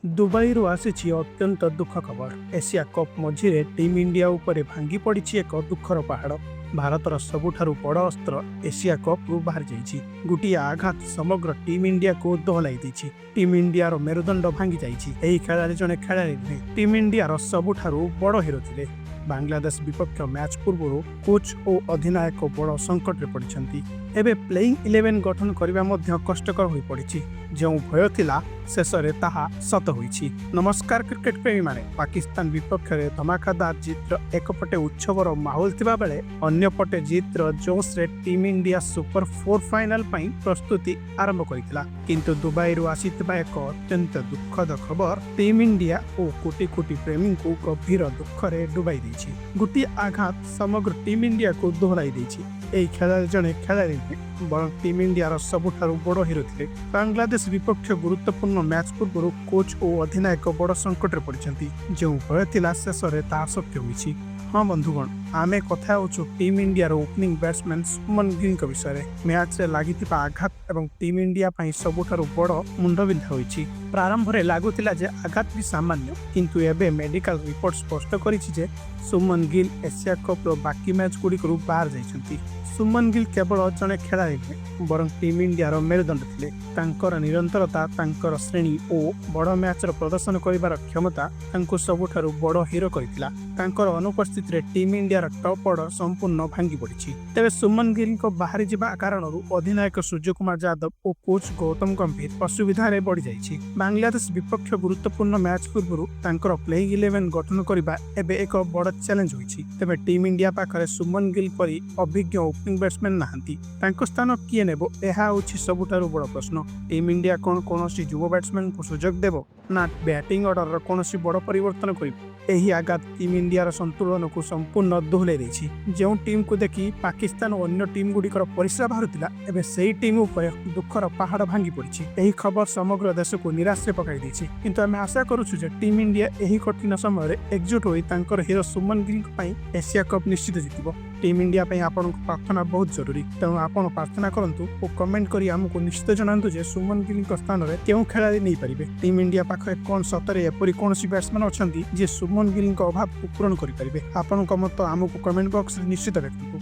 ଦୁବାଇରୁ ଆସିଛି ଅତ୍ୟନ୍ତ ଦୁଃଖ ଖବର। ଏସିଆ କପ୍ ମଝିରେ ଟିମ୍ ଇଣ୍ଡିଆ ଉପରେ ଭାଙ୍ଗି ପଡ଼ିଛି ଏକ ଦୁଃଖର ପାହାଡ଼। ଭାରତର ସବୁଠାରୁ ବଡ଼ ଅସ୍ତ୍ର ଏସିଆ କପ୍ରୁ ବାହାରି ଯାଇଛି। ଗୋଟିଏ ଆଘାତ ସମଗ୍ର ଟିମ୍ ଇଣ୍ଡିଆକୁ ଦୋହଲାଇ ଦେଇଛି। ଟିମ୍ ଇଣ୍ଡିଆର ମେରୁଦଣ୍ଡ ଭାଙ୍ଗି ଯାଇଛି। ଏହି ଖେଳାଳି ଜଣେ ଖେଳାଳି ନୁହେଁ, ଟିମ୍ ଇଣ୍ଡିଆର ସବୁଠାରୁ ବଡ଼ ହିରୋ ଥିଲେ। ବାଂଲାଦେଶ ବିପକ୍ଷ ମ୍ୟାଚ୍ ପୂର୍ବରୁ କୋଚ୍ ଓ ଅଧିନାୟକ ବଡ଼ ସଙ୍କଟରେ ପଡ଼ିଛନ୍ତି। ଏବେ ପ୍ଲେଇଂ 11 ଗଠନ କରିବା ମଧ୍ୟ କଷ୍ଟକର ହୋଇପଡ଼ିଛି। ଯେଉଁ ଭୟ ଥିଲା, ଶେଷରେ ତାହା ସତ ହୋଇଛି। ନମସ୍କାର କ୍ରିକେଟ ପ୍ରେମୀମାନେ। ପାକିସ୍ତାନ ବିପକ୍ଷରେ ଧମାକାଦାର ଜିତ୍ର ଏକପଟେ ଉତ୍ସବର ମାହୋଲ ଥିବାବେଳେ ଅନ୍ୟପଟେ ଜିତ୍ର ଜୋସ୍ରେ team India super four final ପାଇଁ ପ୍ରସ୍ତୁତି ଆରମ୍ଭ କରିଥିଲା। କିନ୍ତୁ ଦୁବାଇରୁ ଆସିଥିବା ଏକ ଅତ୍ୟନ୍ତ ଦୁଃଖଦ ଖବର ଟିମ୍ ଇଣ୍ଡିଆ ଓ କୋଟି କୋଟି ପ୍ରେମୀଙ୍କୁ ଗଭୀର ଦୁଃଖରେ ଡୁବାଇ ଦେଇଛି। ଗୋଟିଏ ଆଘାତ ସମଗ୍ର ଟିମ୍ ଇଣ୍ଡିଆକୁ ଦୋହଲାଇ ଦେଇଛି। ଏହି ଖେଳାଳି ଜଣେ ଖେଳାଳି ନୁହେଁ, ବରଂ ଟିମ୍ ଇଣ୍ଡିଆର ସବୁଠାରୁ ବଡ଼ ହିରୋ ଥିଲେ। ବାଂଲାଦେଶ ବିପକ୍ଷ ଗୁରୁତ୍ୱପୂର୍ଣ୍ଣ ମ୍ୟାଚ୍ ପୂର୍ବରୁ କୋଚ୍ ଓ ଅଧିନାୟକ ବଡ଼ ସଙ୍କଟରେ ପଡ଼ିଛନ୍ତି। ଯେଉଁ ଭୟ ଥିଲା, ଶେଷରେ ତାହା ସତ୍ୟ ହୋଇଛି। ହଁ ବନ୍ଧୁଗଣ, ଆମେ କଥା ହେଉଛୁ ଟିମ୍ ଇଣ୍ଡିଆର ଓପନିଂ ବ୍ୟାଟ୍ସମ୍ୟାନ୍ ଶୁଭମନ ଗିଲ୍ଙ୍କ ବିଷୟରେ। ମ୍ୟାଚ୍ରେ ଲାଗିଥିବା ଆଘାତ ଏବଂ ଟିମ୍ ଇଣ୍ଡିଆ ପାଇଁ ସବୁଠାରୁ ବଡ଼ ମୁଣ୍ଡବିନ୍ଧା ହୋଇଛି। ପ୍ରାରମ୍ଭରେ ଲାଗୁଥିଲା ଯେ ଆଘାତଟି ସାମାନ୍ୟ, କିନ୍ତୁ ଏବେ ମେଡିକାଲ ରିପୋର୍ଟ ସ୍ପଷ୍ଟ କରିଛି ଯେ ଶୁଭମନ ଗିଲ୍ ଏସିଆ କପ୍ର ବାକି ମ୍ୟାଚ୍ ଗୁଡ଼ିକରୁ ବାହାର ଯାଇଛନ୍ତି। ଶୁଭମନ ଗିଲ୍ କେବଳ ଜଣେ ଖେଳାଳି ନୁହେଁ, ବରଂ ଟିମ୍ ଇଣ୍ଡିଆର ମେରୁଦଣ୍ଡ ଥିଲେ। ତାଙ୍କର ନିରନ୍ତରତା, ତାଙ୍କର ଶ୍ରେଣୀ ଓ ବଡ଼ ମ୍ୟାଚ୍ର ପ୍ରଦର୍ଶନ କରିବାର କ୍ଷମତା ତାଙ୍କୁ ସବୁଠାରୁ ବଡ଼ ହିରୋ କରିଥିଲା। ତାଙ୍କର ଅନୁପସ୍ଥିତିରେ ଟିମ୍ ଇଣ୍ଡିଆର ଟପ୍ ଅର୍ଡର ସମ୍ପୂର୍ଣ୍ଣ ଭାଙ୍ଗି ପଡ଼ିଛି। ତେବେ ଶୁଭମନ ଗିଲ୍ଙ୍କ ବାହାରି ଯିବା କାରଣରୁ ଅଧିନାୟକ ସୂର୍ଯ୍ୟକୁମାର ଯାଦବ ଓ କୋଚ୍ ଗୌତମ ଗମ୍ଭୀର ଅସୁବିଧାରେ ପଡ଼ିଯାଇଛି। ବାଂଲାଦେଶ ବିପକ୍ଷ ଗୁରୁତ୍ୱପୂର୍ଣ୍ଣ ମ୍ୟାଚ୍ ପୂର୍ବରୁ ତାଙ୍କର ପ୍ଲେଇଂ 11 ଗଠନ କରିବା ଏବେ ଏକ ବଡ଼ ଚ୍ୟାଲେଞ୍ଜ ହୋଇଛି। ତେବେ ଟିମ୍ ଇଣ୍ଡିଆ ପାଖରେ ଶୁଭମନ ଗିଲ୍ ପରି ଅଭିଜ୍ଞ ଓପନିଂ ବ୍ୟାଟ୍ସମ୍ୟାନ୍ ନାହାନ୍ତି। ତାଙ୍କ ସ୍ଥାନ କିଏ ନେବ, ଏହା ହେଉଛି ସବୁଠାରୁ ବଡ଼ ପ୍ରଶ୍ନ। ଟିମ୍ ଇଣ୍ଡିଆ କ'ଣ କୌଣସି ଯୁବ ବ୍ୟାଟ୍ସମ୍ୟାନ୍ଙ୍କୁ ସୁଯୋଗ ଦେବ ନା ବ୍ୟାଟିଂ ଅର୍ଡରର କୌଣସି ବଡ଼ ପରିବର୍ତ୍ତନ କରିବ? ଏହି ଆଘାତ ଟିମ୍ ଇଣ୍ଡିଆର ସନ୍ତୁଳନକୁ ସମ୍ପୂର୍ଣ୍ଣ ଦୋହଲାଇ ଦେଇଛି। ଯେଉଁ ଟିମ୍କୁ ଦେଖି ପାକିସ୍ତାନ ଓ ଅନ୍ୟ ଟିମ୍ ଗୁଡ଼ିକର ପରିସ୍ରା ବାହାରୁଥିଲା, ଏବେ ସେଇ ଟିମ୍ ଉପରେ ଦୁଃଖର ପାହାଡ଼ ଭାଙ୍ଗି ପଡ଼ିଛି। ଏହି ଖବର ସମଗ୍ର ଦେଶକୁ ନିରାଶରେ ପକାଇ ଦେଇଛି। କିନ୍ତୁ ଆମେ ଆଶା କରୁଛୁ ଯେ ଟିମ୍ ଇଣ୍ଡିଆ ଏହି କଠିନ ସମୟରେ ଏକଜୁଟ ହୋଇ ତାଙ୍କର ହିରୋ ଶୁଭମନ ଗିଲ୍ଙ୍କ ପାଇଁ ଏସିଆ କପ୍ ନିଶ୍ଚିତ ଜିତିବ। ଟିମ୍ ଇଣ୍ଡିଆ ପାଇଁ ଆପଣଙ୍କ ପ୍ରାର୍ଥନା ବହୁତ ଜରୁରୀ। ତେଣୁ ଆପଣ ପ୍ରାର୍ଥନା କରନ୍ତୁ ଓ କମେଣ୍ଟ କରି ଆମକୁ ନିଶ୍ଚିତ ଜଣାନ୍ତୁ ଯେ ଶୁଭମନ ଗିଲ୍ଙ୍କ ସ୍ଥାନରେ କେଉଁ ଖେଳାଳି ନେଇପାରିବେ। ଟିମ୍ ଇଣ୍ଡିଆ ପାଖରେ କ'ଣ ସତରେ ଏପରି କୌଣସି ବ୍ୟାଟ୍ସମ୍ୟାନ୍ ଅଛନ୍ତି, ଯିଏ ଶୁଭମନ ଗିଲ୍ଙ୍କ ଅଭାବକୁ ପୂରଣ କରିପାରିବେ? ଆପଣଙ୍କ ମତ ଆମକୁ କମେଣ୍ଟ ବକ୍ସରେ ନିଶ୍ଚିତ ଲେଖନ୍ତୁ।